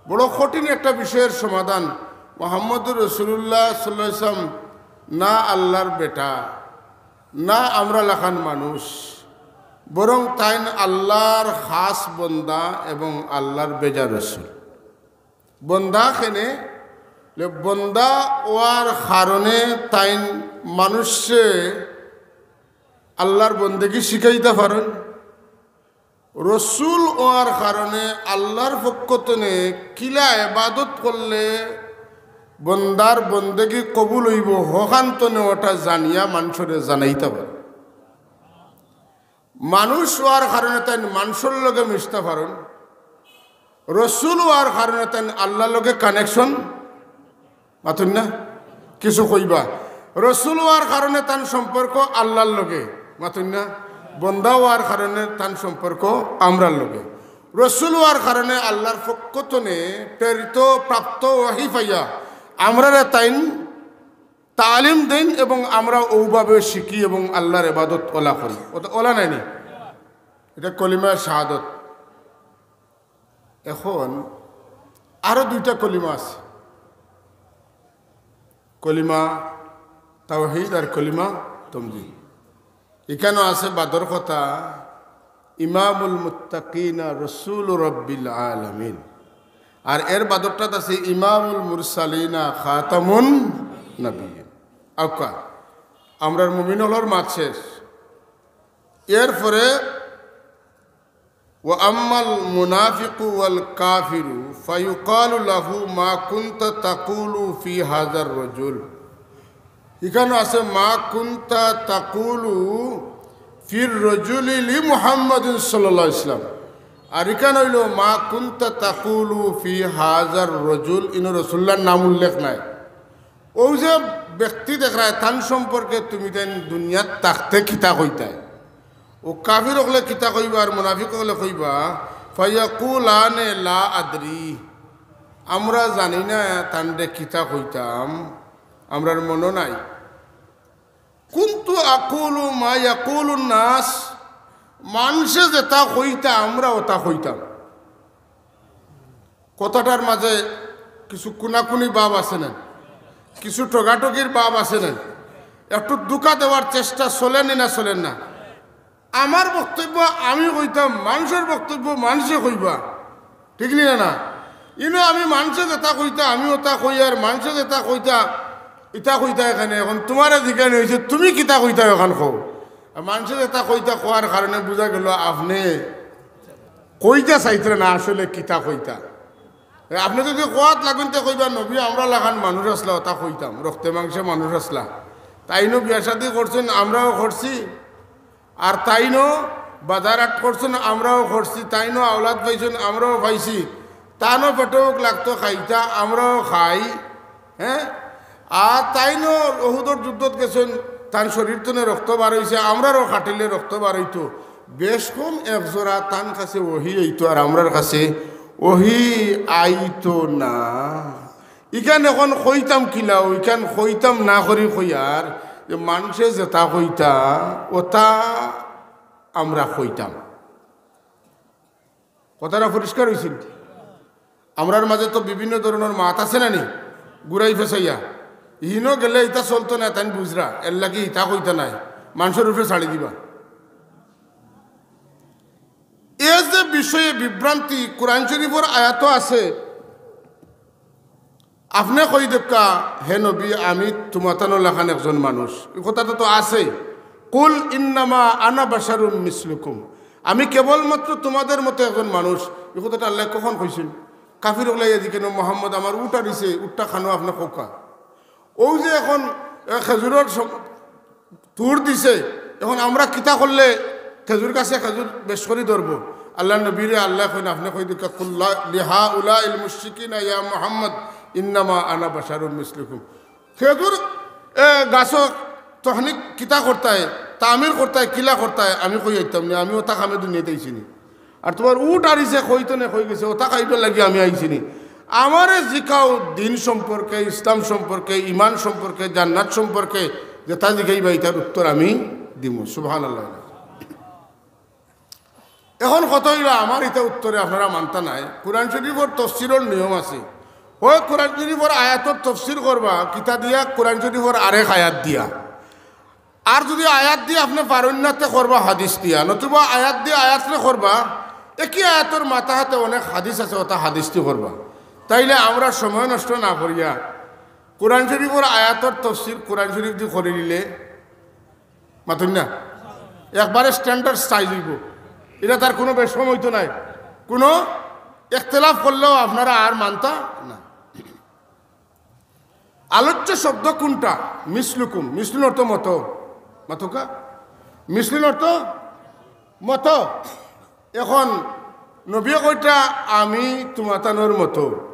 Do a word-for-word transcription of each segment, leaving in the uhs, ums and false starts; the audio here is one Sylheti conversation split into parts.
বড় কঠিন একটা বিষয়ের সমাধান। মোহাম্মদুর রাসূলুল্লাহ সাল্লাল্লাহু আলাইহি ওয়াসাল্লাম না আল্লাহর বেটা, না আমরা লাখান মানুষ, বরং তাইন আল্লাহর খাস বন্দা এবং আল্লাহর বেজা রসুল। বন্দা কেনে? বন্দা অওয়ার কারণে তাইন মানুষরে আল্লাহর বন্দেগি শিখাইতা পারইন। রসুল অওয়ার কারণে আল্লাহর পক্ষ তনে কিলা ইবাদত করলে বন্দার বন্দেগি কবুল অইবো, হখান তনে ওটা জানিয়া মানষরে জানাইতা পারইন। মানুষ অওয়ার কারণে তাইন মানষর লগে মিশতা পারইন, রসুল অওয়ার কারণে তাইন আল্লাহর লগে connection, মাতইন না? কিছু কইবা। রসুল অওয়ার কারণে তান সম্পর্ক আল্লাহর লগে, মাতইন না? বন্দা অওয়ার কারণে তান সম্পর্ক আমরার লগে। রসুল অওয়ার কারণে আল্লাহর পক্ষ তনে প্রেরিত, প্রাপ্ত ওয়াহি পাইয়া আমরারে তাইন তালিম দেইন এবং আমরা অউভাবে শিখি এবং আল্লাহর ইবাদত ওলা করি। ওটা ওলা নায়নি? এটা কলিমা শাহাদত। এখন আরো দুইটা কলিমা আছে, কলিমা তাওহীদ আর কলিমা তমজিদ। ইখানো আছে বাদর কথা, ইমামুল মুত্তাকিনা রসুল রব্বিল আলামিন, আর এর বাদরটাত আছে ইমামুল মুরসালিনা খাতামুন নবিয়্যিন। আউক্কা, আমরার মুমিন অকলর মাত শেষ। এরপরে وأما المنافق والكافر فيقال له ما كنت تقول في هذا الرجل। ইখানো আছে ما كنت تقول في الرجل لمحمد صلى الله عليه وسلم। আর ইখান অইলো ما كنت تقول في هذا الرجل, ইনো রসুলুল্লাহর নাম উল্লেখ নাই। অউ যে ব্যক্তি দেখরায়, তান সম্পর্কে তুমি তাইন দুনিয়াত থাকতে কিতা কইতায়? অউ কাফির অকলে কিতা কইবা আর মুনাফিক অকলে কইবা, فيقولان لا أدري, আমরা জানি না তানরে কিতা কইতাম, আমরার মনো নাই। كنت أقول ما يقول الناس, মানষে যেতা কইতা আমরা ওতা কইতাম। কথাটার মাঝে কিছু কুনাকুনি ভাব আছে না, কিছু ঠগাঠগির ভাব আছে না, একটু ধোঁকা দেওয়ার চেষ্টা চলেনি না চলের না? আমার বক্তব্য আমি কইতাম, মানষর বক্তব্য মানষে কইবা, ঠিক নি না? না, ইনো আমি মানষে যেতা কইতা আমি ওতা কই, আর মানষে যেতা কইতা ইতা কইতা এখানে। এখন তুমারে জিকানি অইছে, তুমি কিতা কইতা অখান কও। আর মানষে যেতা কইতা কওয়ার কারণে বুঝা গেল আপনে কইতা চাইতরা না আসলে কিতা কইতা। আপনে যদি কওয়াত লাগইন তে কইবা, নবী আমরা লাখান মানুষ আছলা, ওতা কইতাম, রক্তে মাংসে মানুষ আছলা। তাইনও বিয়া শাদী করছইন, আমরাও করছি। আর তাইনও বাজার হাট করছইন, আমরাও করছি। তাইনও আওলাদ পাইছইন, আমরাও পাইছি। তানও পেটো ভুক লাগতো, খাইতা, আমরাও খাই। হ্যাঁ, আর তাইনও উহুদর যুদ্ধত গেছইন, তান শরীর তনে রক্ত বার অইছে, আমরারও কাটিলে রক্ত বার অইতো। বেশ কম এক জোড়া তান কাছে ওহি আইতো, আর আমরার কাছে ওহি আইতো না। ইখান এখন কইতাম কিলা, অউ ইখান কইতাম না করি কইয়ার যে মানষে যেতা কইতা ওতা আমরা কইতাম। কথাটা পরিষ্কার অইছে নি? আমরার মাঝে তো বিভিন্ন ধরনর মাত আছে না নি, ঘুরাই ফেসাইয়া। ইনো গেলে ইতা চলতো না, তাইন বুঝরা, এরলাগি ইতা কইতা নায়, মানষর উপরে ছাড়ি দিবা। এ যে বিষয়ে বিভ্রান্তি, কোরআন শরীফর আয়াতো আছে, আপনে কই দেউক্কা, হে নবী, আমি তুমাতানর লাখান একজন মানুষ। ই কথাটা তো আছে। قل إنما أنا بشر مثلكم। আমি কেবলমাত্র তুমাদের মতো একজন মানুষ। ই কথাটা আল্লায় কখন কইছইন? কাফির অকলে আইয়া জিকাইন, মোহাম্মদ, আমার উট আরিছে, উটটা খানো, আপনে কউক্কা। অউ যে এখন, এ, খেজুরর সম-, তুর দিছে, এখন আমরা কিতা করলে খেজুর গাছে খেজুর বেশ করি ধরবো? আল্লার নবীরে আল্লায় কইন, আপনে কই দেউক্কা, قل لهؤلاء المشركين يا محمد إنما أنا بشر مثلكم। খেজুর, এ, গাছো তহনিক কিতা করতায়, তামির করতায়, কিলা করতায়, আমি কই আইতাম নি, আমি ওতা কামে দুনিয়াত আইছি নি। আর তুমার উট আরিছে, কইতো নে, কই গেছে, ওতা খাইবার লাগি আমি আইছি নি। আমারে জিকাও দিন সম্পর্কে, ইসলাম সম্পর্কে, ইমান সম্পর্কে, জান্নাত সম্পর্কে, যেতা জিকাইবা, ইতার উত্তর আমি দিমু। সুবহানাল্লাহ। এখন কথা অইলো, আমার ইটা উত্তরে আপনারা মানতা নায়। কোরআন শরীফর তফসিরর নিয়ম আছে, হয় কোরআন শরীফর আয়াতর তফসির করবা কিতা দিয়া, কোরআন শরীফর আরেক আয়াত দিয়া, আর যুদি আয়াত দিয়া আপনে পারইন না তে করবা হাদিস দিয়া, নতুবা আয়াত দিয়া আয়াতরে করবা, একই আয়াতর মাথাহাতে অনেক হাদিস আছে, অতা হাদিস দি করবা। তাইলে আমরা সময় নষ্ট না করিয়া কোরআন শরীফর আয়াতর তফসির কোরআন শরীফ দি করি নিলে মাতুন না, একবারে standard size অইবো। ইটা তার কুনু বেশকম অইতো নায়, কুনু ইখতিলাফ করলেও আপনারা আর মানতা না। আলোচ্য শব্দ কুনটা? মিসলুকুম। মিসলুন অর্থ মতো। মাতউক্কা? মিসলুন অর্থ মতো। এখন নবীয়ে কইতা, "আমি তুমাতানর মতো।"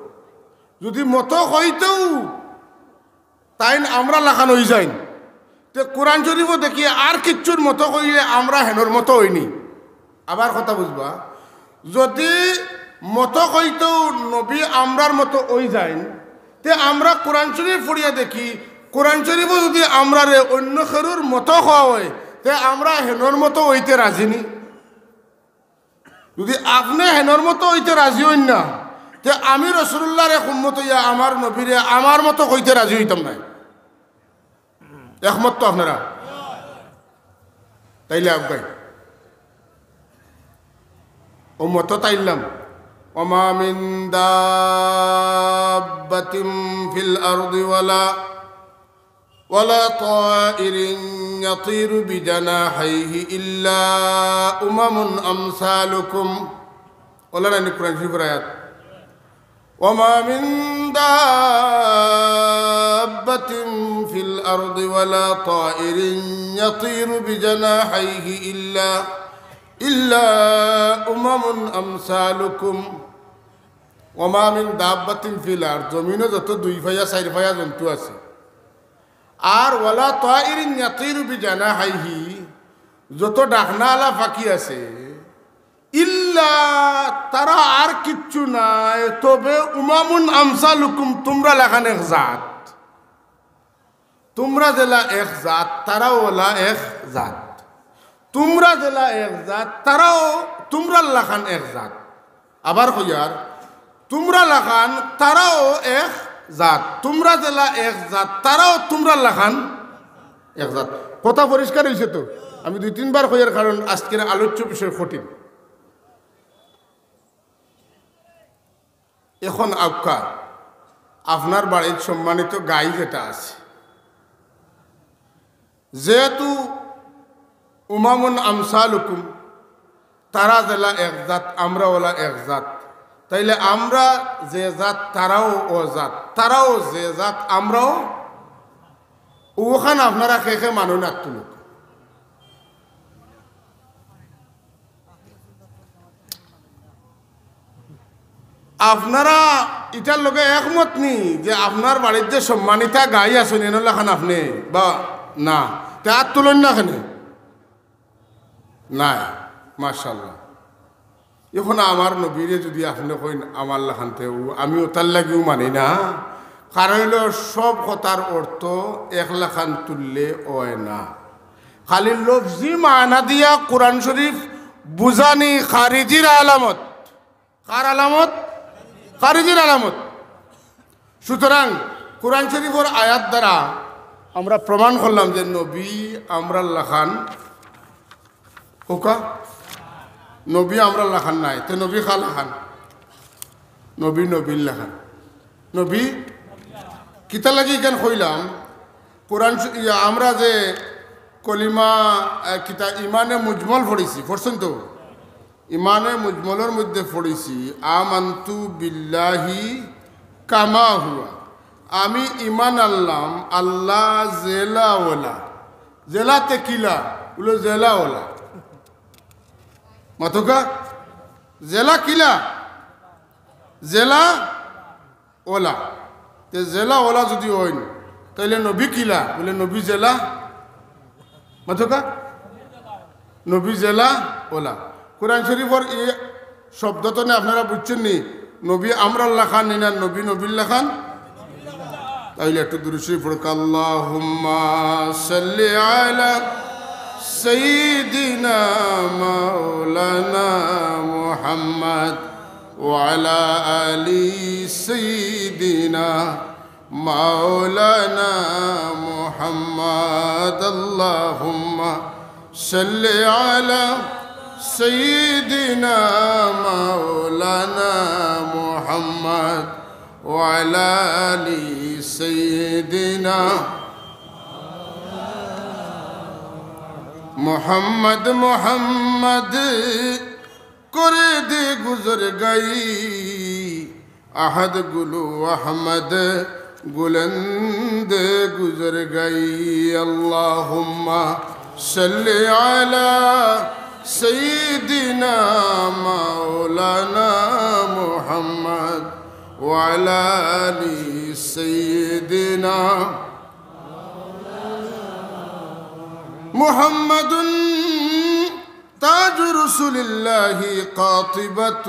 যুদি মতো কইতেউ তাইন আমরার লাখান অইযাইন, তে কোরআন শরীফো দেখি আর কিচ্ছুর মতো কইলে আমরা হেনর মতো অইনি। আবার কথা বুঝবা, যুদি মতো কইতেউ নবী আমরার মতো অইযাইন, তে আমরা কোরআন শরীফ পড়িয়া দেখি, কোরআন শরীফো যুদি আমরারে অইন্য কেউর মতো কওয়া অয়, তে আমরা হেনর মতো অইতে রাজি নি। যুদি আপনে হেনর মতো অইতে রাজি অইন না, তে আমি রাসুলুল্লাহর এক উম্মত অইয়া আমার নবীরে আমার মতো কইতে রাজি অইতাম নায়। একমত তো আপনারা? তাইলে আগাই। ও মতো তাইলাম। وما من دابة في الأرض ولا ولا طائر يطير بجناحيه إلا أمم أمثالكم. অলা নানি কোরআন শরীফর আয়াত? وما من دابة في الأرض ولا طائر يطير بجناحيه إلا إلا أمم أمثالكم. وما من دابة في الأرض, জমিনো যত দুই পাইয়া চাইর পাইয়া জন্তু আছে, আর ولا طائر يطير بجناحيه, যত ডাকনাআলা পাখি আছে, إلا, তারা আর কিচ্ছু নায়, তবে أمم أمثالكم, তুমরার লাখান এক জাত। তুমরা যেলা এক জাত, তারাও অলা এক জাত। তুমরা যেলা এক জাত, তারাও তুমরার লাখান এক জাত। আবার কইয়ার, তুমরার লাখান তারাও এক জাত। তুমরা যেলা এক জাত, তারাও তুমরার লাখান এক জাত। কথা পরিষ্কার অইছে তো? আমি দুই তিনবার কইয়ার, কারণ আজকের আলোচ্য বিষয় কঠিন। এখন আউক্কা, আপনার বাড়িত সম্মানিত গাই যেটা আছে, যেহেতু أمم أمثالكم, তারা যেলা এক জাত, আমরা অলা এক জাত, তাইলে আমরা যে জাত, তারাও অ জাত, তারাও যে জাত, আমরাও অখান। আপনারা কে কে মানইন আত তুলউক্কা। আপনারা ইটার লগে একমত নি যে আপনার বাড়িত যে সম্মানিতা গাই আছইন, এনর লাখান আপনে বা না? তে আত তুলইন না কেনে? নাই, মাশাআল্লাহ। এখন আমার নবীরে যুদি আপনে কইন আমার লাখান, তে ও আমি অতার লাগিও মানি না। কারণ অইলো সব কথার অর্থ এক লাখান তুললে অয় না। খালি লফজি মানা দিয়া কোরআন শরীফ বুঝানি খারিজির আলামত। কার আলামত? খারিজির আলামত। সুতরাং কোরআন শরীফর আয়াত দ্বারা আমরা প্রমাণ করলাম যে নবী আমরার লাখান, কউক্কা, নবী আমরার লাখান নায়, তে নবী কার লাখান? নবী নবীর লাখান। নবী কিতার লাগি ইখান কইলাম? কোরআন শ-, ইয়া, আমরা যে কলিমা, আহ, কিতা ইমানে মুজমল পড়ছি, পড়ছইন তো? ইমানে মুজমলর মধ্যে পড়ছি, "আমানতু বিল্লাহি কামা হুয়া।" আমি ইমান আনলাম আল্লাহ যেলা অলা। যেলা তে কিলা? বুলে যেলা অলা। মাতউক্কা? যেলা কিলা? যেলা অলা। তে যেলা অলা যুদি অইন, তাইলে নবী কিলা? বুলে নবী যেলা। মাতউক্কা? নবী যেলা অলা। কোরআন শরীফর ই শব্দ তনে আপনারা বুঝছইন নি? নবী আমরার লাখান নি না নবী নবীর লাখান? তাইলে একটু দুরূদ শরীফ পড়উক্কা, আল্লাহুম্মা সাল্লি আলা سيدنا مولانا محمد وعلى آل سيدنا مولانا محمد. اللهم صل على سيدنا مولانا محمد وعلى آل سيدنا محمد. محمد করে দে গুজর গই, আহদ গুলু আহমদ গুলন্দ গুজর গই. اللهم صل على سيدنا مولانا محمد وعلى آل سيدنا محمد تاج رسول الله قاطبة،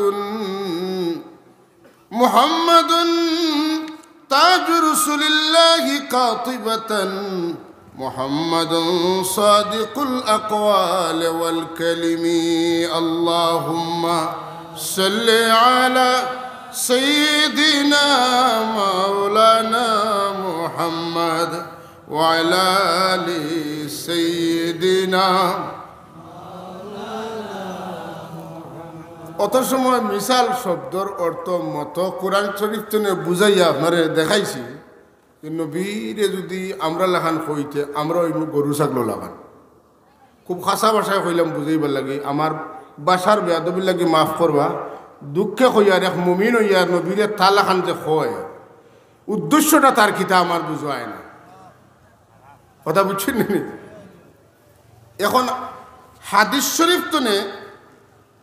محمد تاج رسول الله قاطبة، محمد صادق الأقوال والكلم. اللهم صل على سيدنا مولانا محمد وعلى آل سيدنا. অত সময় মিসাল শব্দর অর্থ মতো কোরআন শরীফ তনে বুঝাইয়া আপনারে দেখাইছি যে নবীরে যুদি আমরা লাখান কইতে, আমরা অইমু গরু ছাগল লাখান। খুব খাসা ভাষায় কইলাম বুঝাইবার লাগি, আমার ভাষার বেয়াদবির লাগি মাফ করবা। দুঃখে কইয়ার, এক মুমিন অইয়া নবীরে তা লাখান যে কয়, উদ্দেশ্যটা তার কিতা আমার বুঝায় না। কথা বুঝছইন নি? এখন হাদিস শরীফ তনে,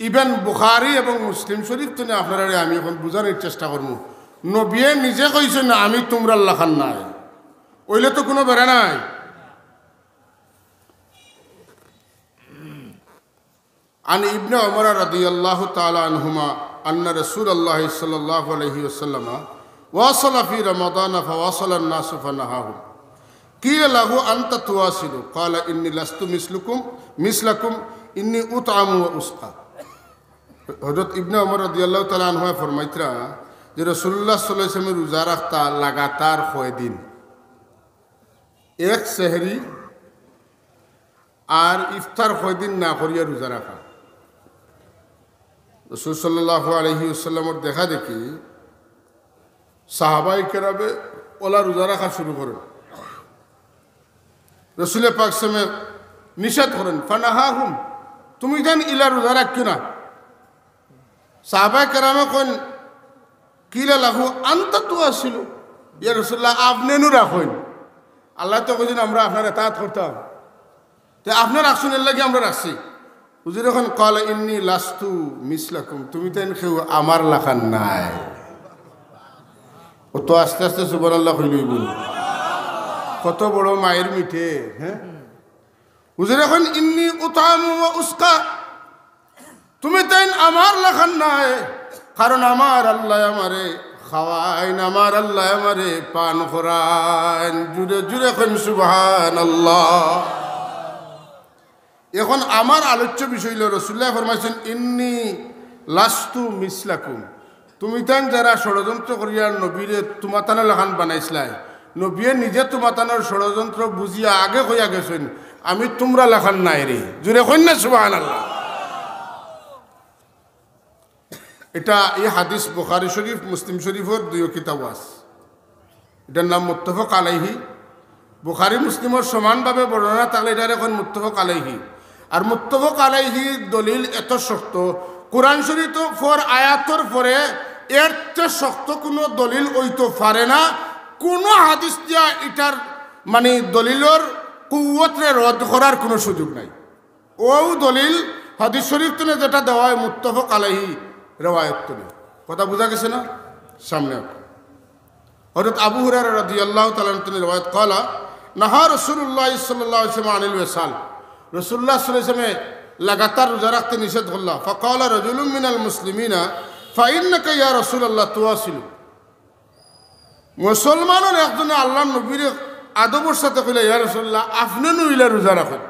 even বুখারী এবং মুসলিম শরীফ তনে আপনারারে আমি এখন বুঝানির চেষ্টা করমু। নবিয়ে নিজে কইছইন না, "আমি তুমরার লাখান নায়।" অইলে তো কুনু বেড়া নাই। عن ابن عمر رضي الله تعالى عنهما أن رسول الله صلى الله عليه وسلم واصل في رمضان فواصل الناس فنهاهم. قيل له: أنت تواصل؟ قال: إني لست مثلكم، مثلكم، إني أطعم وأسقى. হযরত ইবনে ওমর রাদিয়াল্লাহু তাআলা আনহুমা ফরমাইতরা যে রাসূলুল্লাহ সাল্লাল্লাহু আলাইহি ওয়াসাল্লামে রোজা রাখতা লাগাতার কয়দিন, এক সেহরি আর ইফতার কয়দিন না করিয়া রোজা রাখা। রাসূল সাল্লাল্লাহু আলাইহি ওয়াসাল্লামর দেখা দেখি সাহাবায়ে কেরামে অলা রোজা রাখা শুরু করইন। রাসূলে পাক সাল্লাল্লাহু আলাইহি ওয়াসাল্লামে নিষেধ করইন, ফানাহাহুম, তুমি যেন ইলা রোজা রাখিও না। সাহাবায়ে কেরামে কইন, কিলা লাহু আনতা তুয়াসিলু, ইয়া রাসূলুল্লাহ, আপনে নু রাখইন। আল্লায় তো কইছইন আমরা আপনার ইতাআত করতাম, তে আপনে রাখছইন, এর লাগি আমরা রাখছি। হুজুরে কইন, ক্বালা ইন্নী লাস্তু মিসলাকুম, তুমি তাইন কেউ আমার লাখান নায়। অতো আস্তে আস্তে সুবহানাল্লাহ কইলে অইবো নি? কত বড় মাইর মিঠে, হ্যাঁ? হুজুরে কইন, ইন্নী উতআমু ওয়া উসকা, তুমি তাইন আমার লাখান নায়, কারণ আমার আল্লায় আমারে খাওয়াইন, আমার আল্লায় আমারে পান করাইন। জুরে জুরে কইন সুবহানাল্লাহ। এখন আমার আলোচ্য বিষয় অইলো, রাসূলুল্লায় ফরমাইছইন, ইন্নী লাস্তু মিসলাকুম, তুমি তাইন যারা ষড়যন্ত্র করিয়া নবীরে তুমাতানর লাখান বানাইছলায়, নবীয়ে নিজে তুমাতানর ষড়যন্ত্র বুঝিয়া আগে কইয়া গেছইন, আমি তুমরার লাখান নায় রে। জুরে কইন না সুবহানাল্লাহ। ইটা, ই হাদিস বুখারী শরীফ, মুসলিম শরীফর দুইও কিতাবো আছে। ইটার নাম মুত্তাফাক আলাইহি। বুখারী মুসলিমর সমানভাবে বর্ণনা থাকলে ইটারে কইন মুত্তাফাক আলাইহি। আর মুত্তাফাক আলাইহি দলিল এত শক্ত, কোরআন শরীফর আয়াতর পরে এর চেয়ে শক্ত কুনু দলিল অইতো পারে না। কুনু হাদিস দিয়া ইটার, মানি, দলিলর কুওয়াতরে রদ করার কুনু সুযোগ নাই। অউ দলিল হাদিস শরীফ তনে যেটা দেওয়া অয় মুত্তাফাক আলাইহি রেওয়ায়াত তনে। কথা বুঝা গেছে না? সামনে হযরত আবু হুরায়রা রাদিয়াল্লাহু তাআলা আনহু তনে রেওয়ায়াত, ক্বালা নাহা রাসূলুল্লাহ সাল্লাল্লাহু আলাইহি ওয়াসাল্লাম আনিল ওয়াসাল। রাসূলুল্লাহ সাল্লাল্লাহু আলাইহি ওয়াসাল্লামে লাগাতার রোজা রাখতে নিষেধ করলা। ফাকালা রাজুলুম মিনাল মুসলিমিনা, ফাইন্নাকা ইয়া রাসূলাল্লাহ তুওয়াসিলু। মুসলমানর একজনে আল্লাহর নবীরে আদবর সাথে কইলা, ইয়া রাসূলুল্লাহ, আপনে নু ইলা রোজা রাখইন।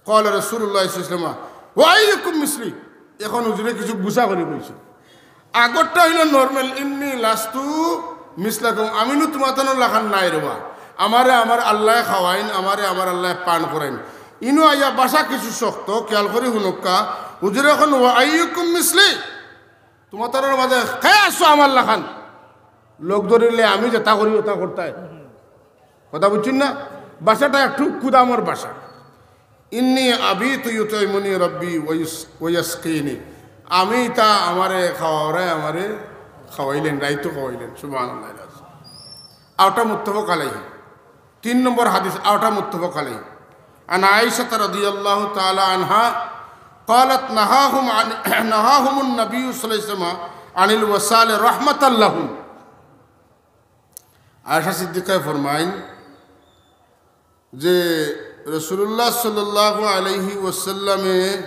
قال رسول الله صلى الله عليه وسلم: وأيكم مثلي؟ এখন হুজুরে কিছু গুছা করি কইছে। আগরটা অইলো normal, "إني لست مثلكم", আমি নু তুমাতানর লাখান নায় রেবা। আমারে আমার আল্লায় খাওয়াইন, আমারে আমার আল্লায় পান করাইন। ইনো আইয়া ভাষা কিছু শক্ত, খেয়াল করি হুনউক্কা। হুজুরে কইন, "وأيكم مثلي?" তুমাতানর মাঝে কে আছো আমার লাখান? লোক ধরিলে আমি যেতা করি ওতা করতায়। কথা বুঝছইন না? ভাষাটা একটু কুদামর ভাষা। "إني أبيت يطعمني ربي ويس-، ويسقيني।" আমি ইতা আমারে খাওয়াওরায় আমারে খাওয়াইলেন, রাইতো খাওয়াইলেন। সুবহানাল্লাহ। আরোটা মুত্তাফাক আলাইহি। তিন নম্বর হাদিস, আরোটা মুত্তাফাক আলাইহি। عن عائشة رضي الله تعالى عنها قالت: نهاهم عن، نهاهم النبي صلى الله عليه وسلم عن الوصال رحمة لهم। আয়েশা সিদ্দিকায় ফরমাইন যে রাসূলুল্লাহ সাল্লাল্লাহু আলাইহি ওয়াসাল্লামে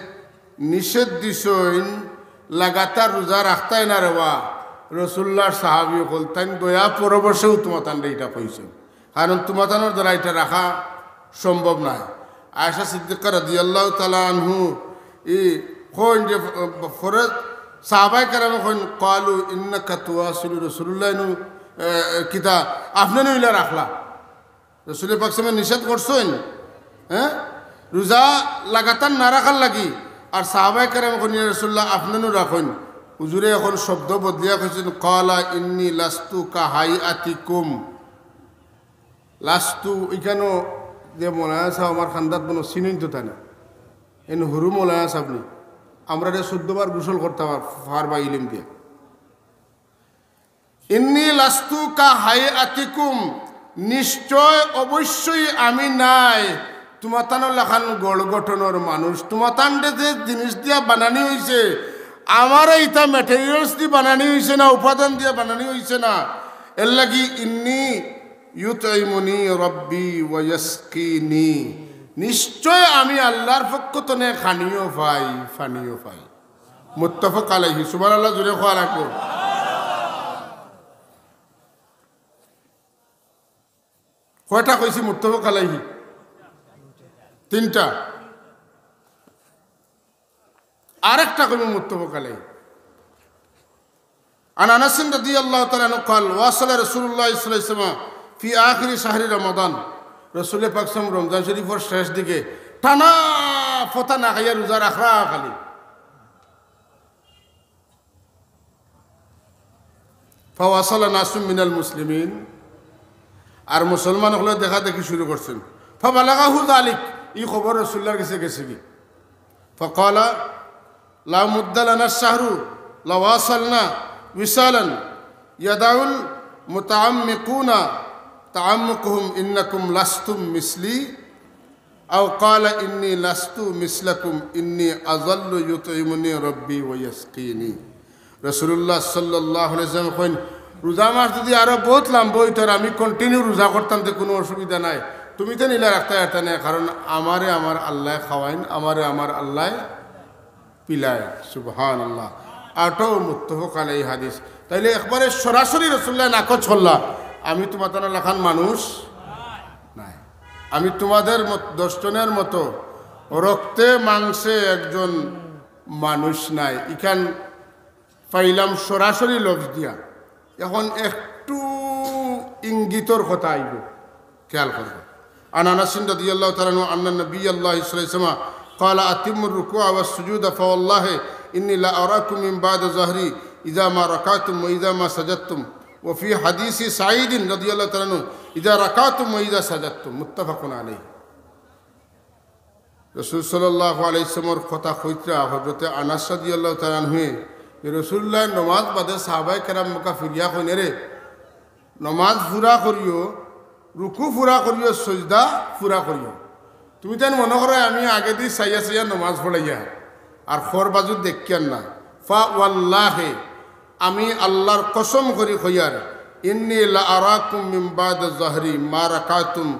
নিষেধ দিছইন লাগাতার রোজা রাখতায় না রেবা। রাসূলুল্লাহর সাহাবী অকল তাইন দয়া পরবশেও তুমাতানরে ইটা কইছইন, কারণ তুমাতানর দ্বারা ইটা রাখা সম্ভব নায়। আয়েশা সিদ্দিকা রাদিয়াল্লাহু তাআলা আনহু ই কইন যে ফ-, ফরে সাহাবায়ে কেরামে কইন, "قالوا إنك تواصل رسول الله" নু, এ, এ, কিতা আপনে নু ইলা রাখলা? রসুল পাক সাল্লাল্লাহু আলাইহি ওয়াসাল্লামে নিষেধ করছইন, হ্যাঁ, রোজা লাগাতার না রাখার লাগি। আর সাহাবায়ে কেরামে কইন, "ইয়া রাসূলুল্লাহ, আপনে নু রাখইন।" হুজুরে এখন শব্দ বদলিয়া কইছইন, "قال إني لست كهيئتكم।" লাস্তু, ইখানো যে মৌলানা সাব আমার খান্দাত বনো চিনইন তো তানে। এন হুরু মৌলানা সাব নি। আমরারে চৌদ্দ বার গোসল করতা পার-, পারবা ইলিম দিয়া। "إني لست كهيئتكم", নিশ্চয় অবশ্যই আমি নায় তুমাতানর লাখান গড় গঠনর মানুষ। তুমাতানরে যে জিনিস দিয়া বানানি অইছে, আমারে ইতা materials দি বানানি অইছে না, উপাদান দিয়া বানানি অইছে না। এরলাগি "إني يطعمني ربي ويسقيني", নিশ্চয় আমি আল্লাহর পক্ষ তনে খানিও পাই, পানিও পাই। মুত্তাফাক আলাইহি। সুবহানাল্লাহ, জোরে কওয়া লাগবো। কয়টা কইছি মুত্তাফাক আলাইহি? তিনটা। আরেকটা কইমু মুত্তাফাক আলাইহি। عن أنس رضي الله تعالى عنه قال: واصل رسول الله صلى الله عليه وسلم في آخر شهر رمضان। রসুল পাক সাল্লাল্লাহু আলাইহি ওয়াসাল্লাম রমজান শরীফর শেষ দিকে টানা ফতা না খাইয়া রোজা রাখরা খালি। فواصل ناس من المسلمين, আর মুসলমান অকলে দেখা দেখি শুরু করছইন। فبلغه ذلك, ই খবর রাসূলুল্লাহর গেছে গেছেগি। فقال: لو مد لنا الشهر لواصلنا وصالا يدع المتعمقون تعمقهم إنكم لستم مثلي أو قال إني لست مثلكم إني أظل يطعمني ربي ويسقيني। রাসূলুল্লাহ সাল্লাল্লাহু আলাইহি ওয়াসাল্লাম কইন, "রোজা মাস যদি আরো বউত লাম্বা অইতো আর আমি continue রোজা করতাম তে কুনু অসুবিধা নাই, তুমি তে ইলা রাখতায় পারতায় নায়, কারণ আমারে আমার আল্লায় খাওয়াইন, আমারে আমার আল্লায় পিলাইন।" সুবহানাল্লাহ। আরোটাও মুত্তাফাক আলাইহি হাদিস। তাইলে একবারে সরাসরি রাসূলুল্লাহ নাকচ করলা, "আমি তুমাতানর লাখান মানুষ নায়, আমি তুমাদের মত-, দশ জনর মতো রক্তে মাংসে একজন মানুষ নায়।" ইখান পাইলাম সরাসরি লফজ দিয়া। এখন একটু ইঙ্গিতর কথা আইবো, খেয়াল করবা। عن أنس رضي الله تعالى عنه أن النبي الله صلى الله عليه وسلم قال: أتموا الركوع والسجود فوالله إني لأراكم من بعد ظهري إذا ما ركعتم وإذا ما سجدتم. وفي حديث سعيد رضي الله تعالى عنه: إذا ركعتم وإذا سجدتم. متفق عليه. রাসূল সাল্লাল্লাহু আলাইহি ওয়াসাল্লামর কথা কইতরা হযরতে আনাস রাদিয়াল্লাহু তাআলা আনহু, যে রাসূলুল্লাহ নমাজ বাদে সাহাবায়ে কেরাম মক্কা ফিরিয়া কইন, "রে, নমাজ পুরা করিও, রুকু পুরা করিও, সজদা পুরা করিও।" তুমি তাইন মনো করো আমি আগেদি চাইয়া চাইয়া নমাজ পড়াইয়ার, আর খর বাজু দেখিয়ার না। فوالله, আমি আল্লাহর কসম করি কইয়ার, إني لأراكم من بعد ظهري ما ركعتم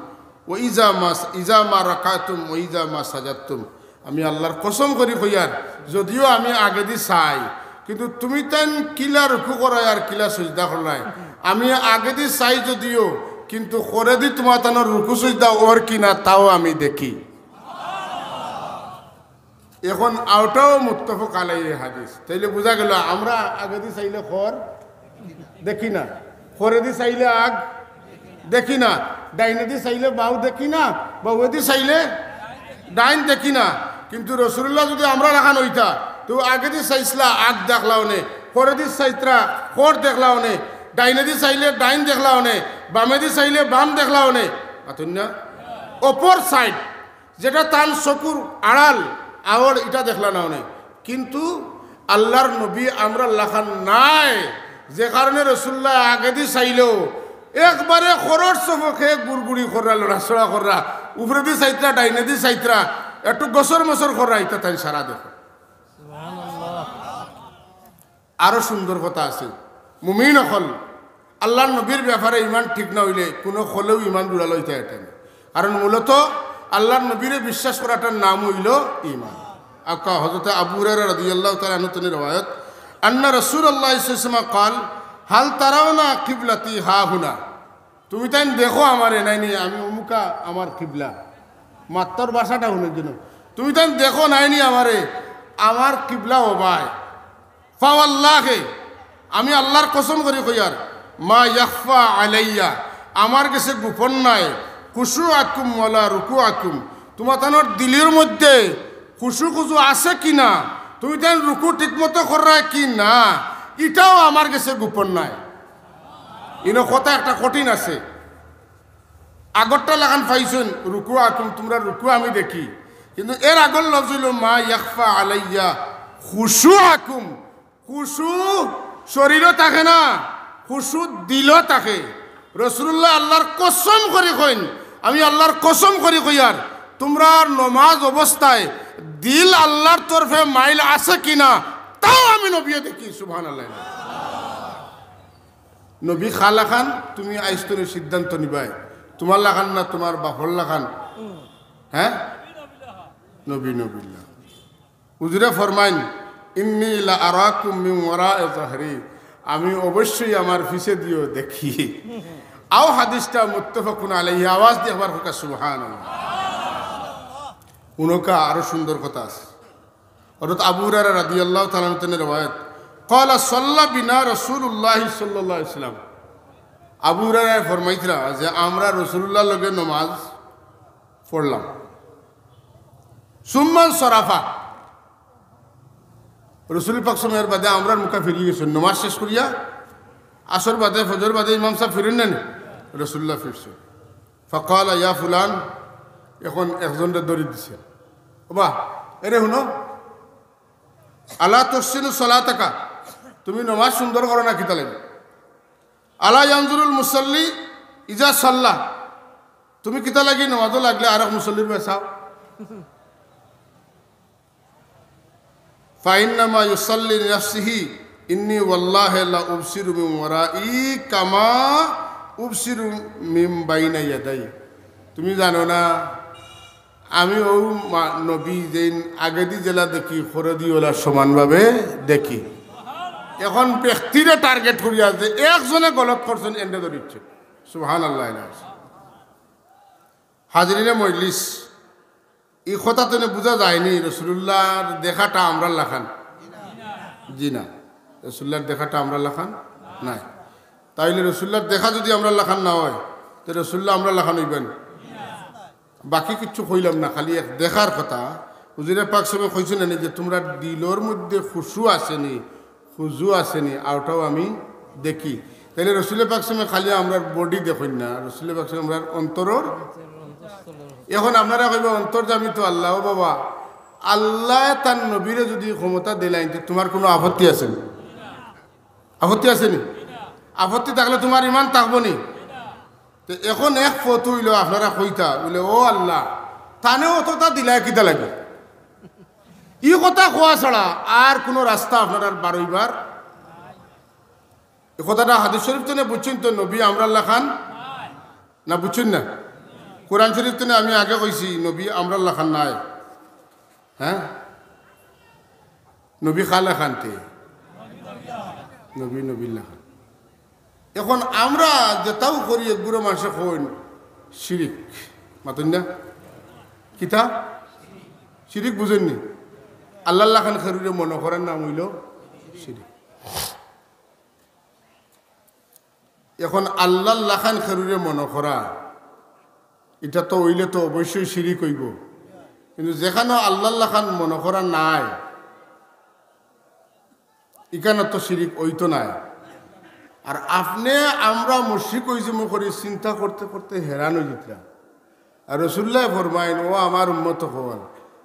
وإذا ما، إذا ما ركعتم وإذا ما سجدتم। আমি আল্লাহর কসম করি কইয়ার, যদিও আমি আগেদি চাই, কিন্তু তুমি তাইন কিলা রুকু কররায় আর কিলা সজদা কররায়, আমি আগেদি চাই যদিও, কিন্তু খরেদি তুমাতানর রুকু সজদা অর কিনা তাও আমি দেখি। এখন অউটাও মুত্তাফাক আলাইহি হাদিস। তাইলে বুঝা গেল, আমরা আগেদি চাইলে খর দেখি না, খরেদি চাইলে আগ দেখি না, ডাইনেদি চাইলে বাউ দেখি না, বাউয়েদি চাইলে ডাইন দেখি না। কিন্তু রসুলুল্লাহ যুদি আমরার লাখান অইতা, তে আগেদি চাইছলা আগ দেখলা অনে, খরেদি চাইতরা খর দেখলা অনে, ডাইনেদি চাইলে ডাইন দেখলা অনে, বামেদি চাইলে বাম দেখলা অনে। মাতইন না? অপর সাইড, যেটা তান চকুর আড়াল, আওর ইটা দেখলা না অনে। কিন্তু আল্লার নবী আমরার লাখান নায়, যে কারণে রসুলুল্লাহ আগেদি চাইলেও একবারে খরর সফকে গুড়গুড়ি কররা, লড়াচড়া কররা, উপরেদি চাইতরা, ডাইনেদি চাইতরা, একটু গসর মসর কররা, ইটা তাইন সারা দেখো। আরো সুন্দর কথা আছে। মুমিন অকল, আল্লার নবীর ব্যাপারে ইমান ঠিক না অইলে কুনু অকলেউ ইমান জুড়া লইতা পারতা না। কারণ মূলত আল্লার নবীরে বিশ্বাস করাটার নাম অইলো ইমান। আকা হযরত আবু হুরায়রা রাদিয়াল্লাহু তাআলা আনহু তনে রেওয়ায়াত, আন্না রাসূলুল্লাহ সাল্লাল্লাহু আলাইহি ওয়াসাল্লাম قال: هل ترون قبلتي ها هنا؟ তুমি তাইন দেখো আমারে নাইনি, আমি অমুকা আমার কিবলা। মাত্তর ভাষাটা হুনইন যেন। তুমি তাইন দেখো নাইনি আমারে, আমার কিবলা অবায়। ফাওয়াল্লাহি, আমি আল্লার কসম করি কইয়ার, মা ইয়াখফা আলাইয়া, আমার গেছে গোপন নায়, খুশুআকুম ওয়ালা রুকুআকুম, তুমাতানর দিলর মধ্যে খুশু খুজু আছে কি না, তুমি তাইন রুকু ঠিকমতো কররায় কি না, ইটাও আমার গেছে গোপন নায়। ইনো কথা একটা কঠিন আছে। আগরটা লাখান পাইছইন, রুকুআকুম, তুমরার রুকু আমি দেখি, কিন্তু এর আগর লফজ অইলো মা ইয়াখফা আলাইয়া খুশুআকুম। খুশু শরীরো থাকে না, খুশু দিলো থাকে। রসুলুল্লাহ আল্লার কসম করি কইন, আমি আল্লার কসম করি কইয়ার, তুমরার নমাজ অবস্থায় দিল আল্লার তরফে মাইল আছে কি না, তাও আমি নবীয়ে দেখি। সুবহানাল্লাহ। নবী কার লাখান, তুমি আইজ তনে সিদ্ধান্ত নিবায়, তুমার লাখান না তুমার বাপর লাখান? হ্যাঁ, নবী নবীর লাখান। হুজুরে ফরমাইন, "ইন্নী লা আরাকুম মিন ওয়ারাই যাহরি।" আমি অবশ্যই আমার পিছেদিও দেখি। আও হাদিসটা মুত্তাফাকুন আলাইহি, আওয়াজ দিয়া একবার কউক্কা সুবহানাল্লাহ। হুনউক্কা আরো সুন্দর কথা আছে। হযরত আবু হুরায়রা রাদিয়াল্লাহু তাআলা আনহু তনে রেওয়ায়াত, قال: صلى بنا رسول الله صلى الله عليه وسلم। আবু হুরায়রায় ফরমাইতরা যে আমরা রসুলুল্লাহর লগে নমাজ পড়লাম। সুম্মান সরাফা, রসুল পাক সাল্লাল্লাহু আলাইহি ওয়াসাল্লাম এর বাদে আমরার মুখা ফিরি গেছইন, নমাজ শেষ করিয়া, আসর বাদে, ফজর বাদে ইমাম সাব ফিরইন না নি? রসুলুল্লাহ ফিরছইন। ফাকালা, "ইয়া ফুলান", এখন একজনরে ধরি দিছে, "ওবা, এরে হুনো, আলা তুহসিনু সালাতাকা, তুমি নমাজ সুন্দর করো না কিতা লাগি? আলা ইয়ানজুরুল মুসাল্লি ইজা সাল্লা, তুমি কিতা লাগি নমাজো লাগলে আরক মুসল্লির বায় চাও?" ফাইন্নামা ইউসাল্লি লিনাফসিহি, ইন্নী ওয়াল্লাহি লা উবসিরু মিন ওয়ারাই কামা উবসিরু মিন বাইনা ইয়াদাই। তুমি জানো না, আমি অউ মা-, নবী যেইন আগেদি যেলা দেখি, খরেদি অলা সমানভাবে দেখি। এখন ব্যক্তিরে টার্গেট করিয়া যে একজনে গলত করছইন, এনরে ধরিছে। সুবহানাল্লাহ। হাজিরিনে মজলিস, ই কথা তনে বুঝা যায়নি রসুলুল্লাহর দেখাটা আমরার লাখান? জি না, রসুলুল্লাহর দেখাটা আমরার লাখান নায়। তাইলে রসুলুল্লাহর দেখা যুদি আমরার লাখান না অয়, তে রসুলুল্লাহ আমরার লাখান অইবা নি? বাকি কিচ্ছু কইলাম না, খালি এক দেখার কথা। হুজুরে পাক সাবে কইছইন না নি যে তুমরার দিলর মধ্যে খুশু আছে নি, খুজু আছে নি, অউটাও আমি দেখি। তাইলে রসুলে পাক সাবে খালি আমরার বডি দেখইন না, রসুলে পাক সাবে আমরার অন্তরর। এখন আপনারা কইবা, "অন্তর্যামী তো আল্লাহ।" ও বাবা, আল্লায় তান নবীরে যুদি ক্ষমতা দিলাইন, তে তুমার কুনু আপত্তি আছে নি? আপত্তি আছে নি? আপত্তি থাকলে তুমার ইমান থাকবো নি? তে এখন এক পথ অইলো, আপনারা কইতা অইলে, "ও আল্লাহ, তানে অততা দিলায় কিতা লাগি?" ই কথা কওয়া ছাড়া আর কুনু রাস্তা আপনারার বারইবার? ই কথাটা হাদিস শরিফ তনে বুঝছইন তো, নবী আমরার লাখান না, বুঝছইন না? কোরআন শরিফ তনে আমি আগে কইছি, নবী আমরার লাখান নায়। হ্যাঁ, নবী কার লাখান তে? নবী নবীর লাখান। এখন আমরা যেতাউ করি, এগুরে মানষে কইন শিরিক, মাতইন না? কিতা? শিরিক বুঝইন নি? আল্লার লাখান খেরুরে মনো করার নাম অইলো শিরিক। এখন আল্লার লাখান খেরুরে মনো করা, ইটা তো অইলে তো অবশ্যই শিরিক অইবো। কিন্তু যেখানো আল্লার লাখান মনো করা নাই, ইখানো তো শিরিক অইতো নায়। আর আপনে আমরা মুশরিক অইযিমু করি চিন্তা করতে করতে হেরান অইযিতরা। আর রসুল্লায় ফরমাইন, "ও আমার উম্মত অকল,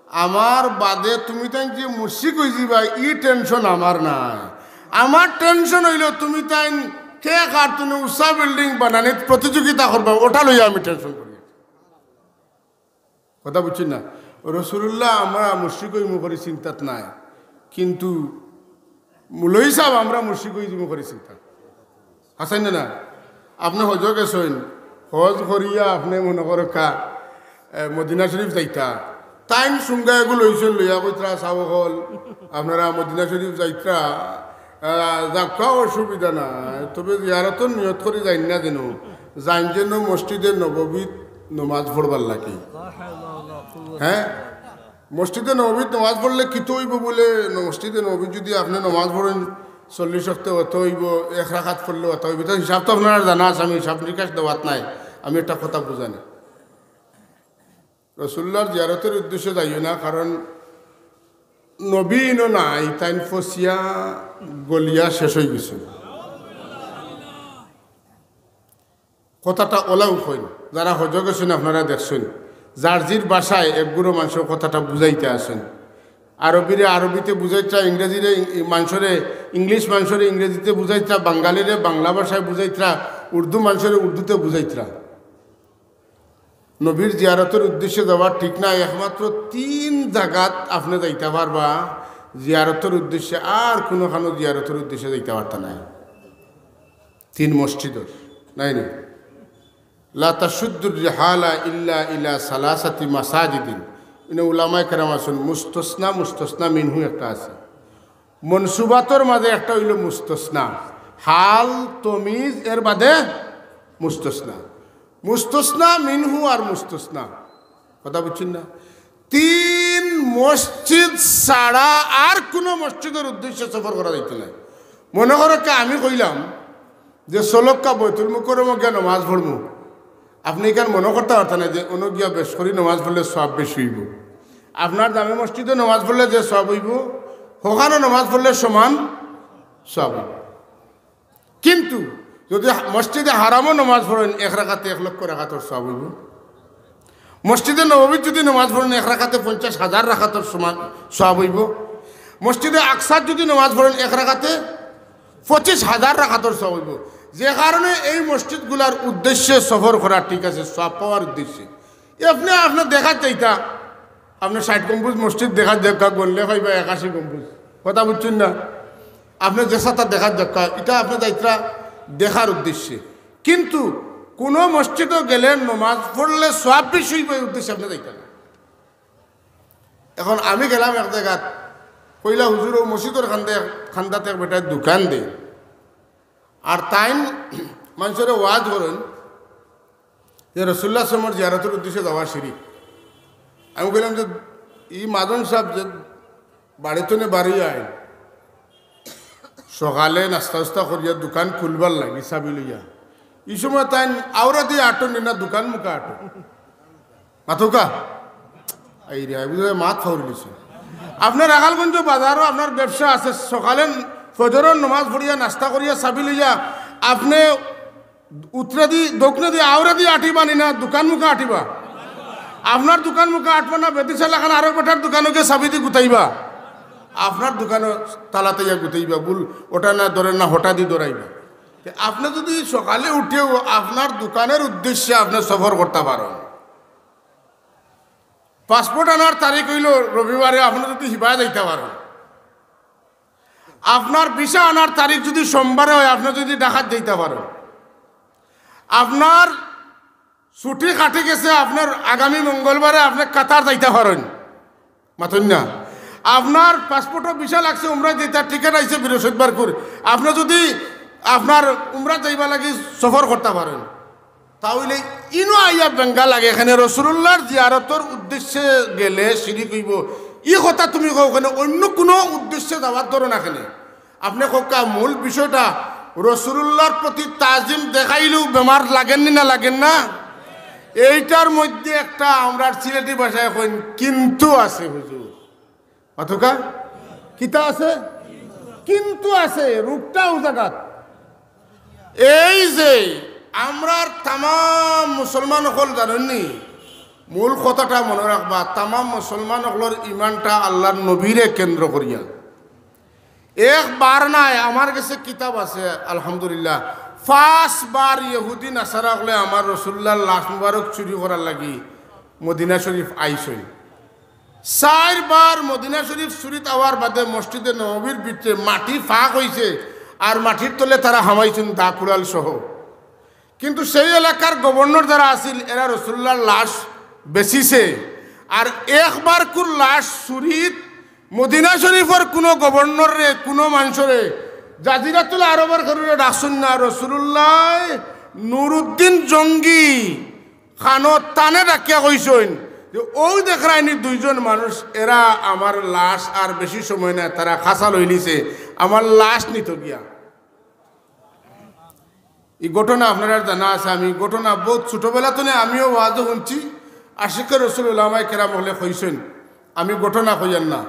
আমার বাদে তুমি তাইন যে মুশরিক অইযিবায়, ই tension আমার নাই। আমার tension অইলো তুমি তাইন কে কার তুনে উষা building বানানিত প্রতিযোগিতা করবা, ওটা লইয়া আমি tension করি।" কথা বুঝছইন না? রসুলুল্লাহ আমরা মুশরিক অইমু করি চিন্তাত নাই, কিন্তু মুলই সাব আমরা মুশরিক অইযিমু করি চিন্তাত। হাছাইন না? আপনে হজো গেছইন, হজ করিয়া আপনে মনো করউক্কা, এ, মদিনা শরিফ যাইতা। তাইন সুঙ্গা এগু লইছইন, লইয়া কইতরা, "সাব অকল, আপনারা মদিনা শরিফ যাইতরা, আ, যাউক্কা অসুবিধা নাই, তবে জিয়ারতর নিয়ত করি যাইন না যেন, যাইন যেন মসজিদে নববীত নমাজ পড়বার লাগি।" হ্যাঁ? মসজিদে নববীত নমাজ পড়লে কিতা অইবো বুলে, মসজিদে নববীত যুদি আপনে নমাজ পড়ইন, চল্লিশ ওয়াক্তে অত অইবো, এক রাকাত পড়লে অত অইবো। ইতা হিসাব তো আপনারার জানা আছে, আমি হিসাব নিকাশ দেওয়াত নাই, আমি একটা কথা বুঝানি। রসুল্লাহর জিয়ারতর উদ্দেশ্যে যাইও না, কারণ নবী ইনো নাই, তাইন ফসিয়া গলিয়া শেষ অইগেছইন। কথাটা অলাউ কইন, যারা হজো গেছইন আপনারা দেখছইন, যার জির ভাষায় একগুরু মানষর কথাটা বুঝাইতা আছইন। আরবিরে আরবিতে বুঝাইতরা, ইংরেজিরে ইং-, মানষরে, ইংলিশ মানষরে ইংরেজিতে বুঝাইতরা, বাঙালিরে বাংলা ভাষায় বুঝাইতরা, উর্দু মানষরে উর্দুতে বুঝাইতরা। নবীর জিয়ারতর উদ্দেশ্যে যাওয়া ঠিক না, একমাত্র তিন জাগাত আপনে যাইতা পারবা জিয়ারতর উদ্দেশ্যে, আর কুনুখানো জিয়ারতর উদ্দেশ্যে যাইতা পারতা নায়। তিন মসজিদর, নায় নি? লা তাশুদ্দুর রিহালা ইল্লা ইলা সালাসাতি মাসাজিদিন। ইনো উলামায়ে কেরাম আছইন, মুস্তসনা, মুস্তসনা মিনহু একটা আছে। মনসুবাতর মাঝে একটা অইলো মুস্তসনা, হাল, তমিজ, এর বাদে মুস্তসনা। মুস্তসনা মিনহু আর মুস্তসনা, কথা বুঝছইন না? তিন মসজিদ ছাড়া আর কুনু মসজিদর উদ্দেশ্যে সফর করা যাইতো নায়। মনো করউক্কা আমি কইলাম যে চলউক্কা বয়তুল মুকাররমো গিয়া নমাজ পড়মু, আপনে ইখান মনো করতা পারতা নায় যে অনো গিয়া বেশ করি নমাজ পড়লে সওয়াব বেশি অইবো। আপনার জামে মসজিদো নমাজ পড়লে যে সওয়াব অইবো, হখানো নমাজ পড়লে সমান সওয়াব অইবো। কিন্তু যুদি মসজিদে হারামো নমাজ পড়ইন, এক রাকাতে এক লক্ষ রাকাতর সওয়াব অইবো। মসজিদে নববীত যুদি নমাজ পড়ইন, এক রাকাতে পঞ্চাশ হাজার রাকাতর সমান সওয়াব অইবো। মসজিদে আকসাত যুদি নমাজ পড়ইন, এক রাকাতে পঁচিশ হাজার রাকাতর সওয়াব অইবো। যে কারণে এই মসজিদগুলার উদ্দেশ্যে সফর করা ঠিক আছে, সওয়াব পাওয়ার উদ্দেশ্যে। আপনে, আপনে দেখাত যাইতা, আপনে ষাইট গম্বুজ মসজিদ দেখাত যাউক্কা, গনলে পাইবা একাশি গম্বুজ। কথা বুঝছইন না? আপনে যে সাতা দেখাত যাউক্কা, ইটা আপনে যাইতরা দেখার উদ্দেশ্যে। কিন্তু কুনু মসজিদো গেলে নমাজ পড়লে সওয়াব বেশি অইবো, এই উদ্দেশ্যে আপনে যাইতা না। এখন আমি গেলাম এক জাগাত, কইলা, "হুজুর, অউ মসজিদর কান্দে, কান্দাত এক বেটায় দোকান দেইন।" আর তাইন মানষরে ওয়াজ করইন যে রসুল্লাহ সাল্লাল্লাহু আলাইহি ওয়াসাল্লামর জিয়ারতর উদ্দেশ্যে যাওয়া শিরিক। আমি কইলাম যে, "ই মাজন সাব যে বাড়ি থনে বারইয়া আইন, সকালে নাস্তা-উস্তা করিয়া দোকান খুলবার লাগি চাবি লইয়া, ই সময় তাইন আওরাদি আটইন নি না দোকান মুখা আটইন?" মাতউক্কা? এই রে, বুঝলে মাত ফাউরি লিছে। আপনার রাখালগঞ্জ বাজারো আপনার ব্যবসা আছে, সকালে ফজরর নমাজ পড়িয়া, নাস্তা করিয়া, চাবি লইয়া, আপনে উত্তরেদি, দক্ষিণেদি, আওরাদি আটিবা নি না দোকান মুখা আটিবা? আপনার দোকান মুখা আটবা না, বেদিশা লাখান আরো বেটার দোকানো গিয়া চাবিদি গুতাইবা? আপনার দোকানো তালাত আইয়া গুতাইবা, বুল ওটা না ধরে না, হঠাৎই ধরাইবা। তে আপনে যুদি সকালে উঠিয়াউ আপনার দোকানর উদ্দেশ্যে আপনে সফর করতা পারইন, পাসপোর্ট আনার তারিখ অইলো রবিবারে, আপনে যুদি হিবায় যাইতা পারইন, আপনার ভিসা আনার তারিখ যুদি সোমবারে অয়, আপনে যুদি ঢাকাত যাইতা পারইন, আপনার ছুটি কাটি গেছে, আপনার আগামী মঙ্গলবারে আপনে কাতার যাইতা পারইন। মাতইন না? আপনার পাসপোর্টো ভিসা লাগছে, উমরাত যাইতা, টিকিট আইছে বৃহস্পতিবারকুর। আপনে যুদি আপনার উমরাত যাইবার লাগি সফর করতা পারইন, তা অইলে ইনো আইয়া বেঙ্গা লাগে, এখানে রসুলুল্লাহর জিয়ারতর উদ্দেশ্যে গেলে শিরিক অইবো। ই কথা তুমি কও কেনে, অইন্য কুনু উদ্দেশ্যে দাওয়াত ধরো না কেনে? আপনে কউক্কা, মূল বিষয়টা রসুলুল্লাহর প্রতি তাজিম দেখাইলেও বেমার লাগের নি না লাগের না? এইটার মধ্যে একটা, আমরার সিলেটি ভাষায় কইন, কিন্তু আছে হুজুর। মাতউক্কা, কিতা আছে? কিন্তু আছে, রোগটা অউ জাগাত। এই যে আমরার তামাম মুসলমান অকল জানইন নি, মূল কথাটা মনো রাখবা, তামাম মুসলমান অকলর ইমানটা আল্লাহর নবীরে কেন্দ্র করিয়া। একবার নায়, আমার গেছে কিতাব আছে, আলহামদুলিল্লাহ, পাঁচবার ইহুদি নাসারা অকলে আমার রসুলুল্লাহর লাশ মুবারক চুরি করার লাগি মদিনা শরীফ আইছইন। চাইরবার মদিনা শরীফ চুরিত আওয়ার বাদে মসজিদে নববীর ভিতরে মাটি ফাঁক অইছে, আর মাটির তলে তারা হামাইছইন দা কুড়াল সহ। কিন্তু সেই এলাকার গভর্নর যারা আছিল, এরা রসুলুল্লাহর লাশ বেচিছে। আর একবারকুর লাশ চুরিত মদিনা শরীফর কুনু গভর্নররে, কুনু মানষরে, জাজিরাতুল আরবর কেউরে ডাকছইন না। রসুলুল্লাহ নুরুদ্দিন জঙ্গি কানো তানে ডাকিয়া কইছইন যে, "অউ দেখরায়নি দুইজন মানুষ, এরা আমার লাশ আর বেশি সময় নায়, তারা খাসা লইলিছে, আমার লাশ নিতো গিয়া।" ই ঘটনা আপনারার জানা আছে, আমি ঘটনা বউত ছোটবেলা থনে আমিও ওয়াজো হুনছি, আশিকে রসুল উলামায়ে কেরাম অকলে কইছইন, আমি ঘটনা কইয়ার না।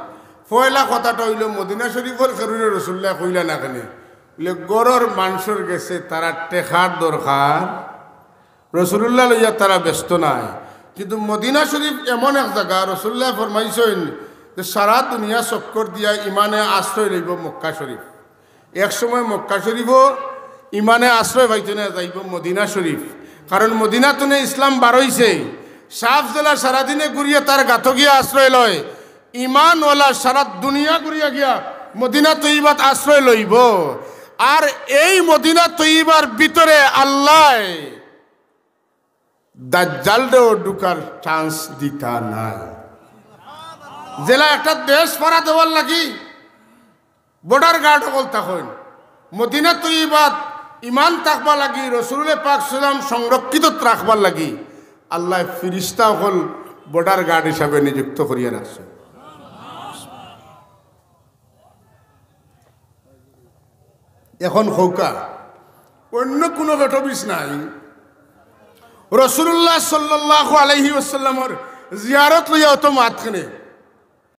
পয়লা কথাটা অইলো, মদিনা শরীফর কেউরে রসুলুল্লায় কইলা না কেনে? বলে, ঘরর মানষর গেছে তারার টেকার দরকার, রসুলুল্লাহ লইয়া তারা ব্যস্ত নায়। কিন্তু মদিনা শরীফ এমন এক জাগা, রসুলুল্লায় ফরমাইছইন যে সারা দুনিয়া চক্কর দিয়া ইমানে আশ্রয় লইবো মক্কা শরীফ। এক সময় মক্কা শরীফও ইমানে আশ্রয় পাইতো না, যাইবো মদিনা শরীফ। কারণ মদিনা থনে ইসলাম বারইছে। সাফ যেলা সারাদিনে ঘুরিয়া তার গাতো গিয়া আশ্রয় লয়, ইমান ওলা সারা দুনিয়া ঘুরিয়া গিয়া মদিনা তৈয়বাত আশ্রয় লইবো। আর এই মদিনা তৈয়বার ভিতরে আল্লায় দাজ্জালরেও ঢুকার চান্স দিতা নায়। যেলা একটা দেশ পারা দেওয়ার লাগি বর্ডার গার্ড অকল থাকইন, মদিনা তৈয়বাত ইমান থাকবার লাগি, রসুলুল্লাহ পাক সাল্লাম সংরক্ষিত রাখবার লাগি আল্লায় ফিরিস্তা অকল বর্ডার গার্ড হিসাবে নিযুক্ত করিয়া রাখছইন। এখন কউক্কা, অইন্য কুনু বেটবিস নাই। রসুলুল্লাহ সাল্লাল্লাহু আলাইহি ওয়াসাল্লামর জিয়ারত লইয়া অত মাত কেনে?